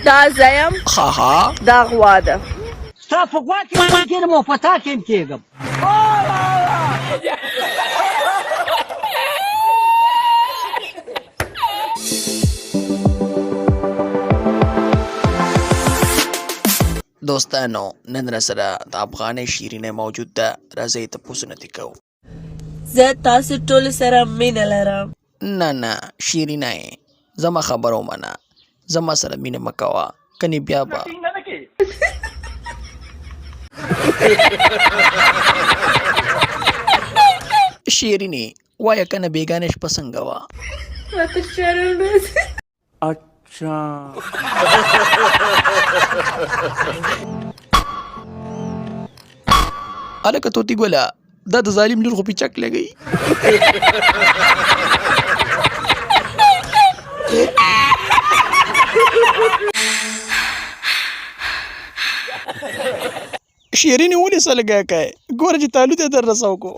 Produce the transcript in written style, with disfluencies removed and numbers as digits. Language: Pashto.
دا زه یم. ها ها. دا غوا ده. ستا په غوا کې هم کېږم او په تا کې هم کېږم. دوستانو نن راسره د افغانۍ شیرینه موجود ده، راځئ تپوسونه ترې کوو. زه تاسو ټولو سره مینه لرم. نه نه شیرینه زما خبره ومنه، زما سره مینه مه کوه، کنې بیا به. شیرینې وایه کنه بیګانۍ شپه څنګه وه؟ ماته شرم راځي. اچھا. هلکه طوطي ګله، دا د ظالم لور خو پې چک لګوي. شیرینې ولې سلګۍ کوې؟ ګوره چې تالو ته در رسو کو.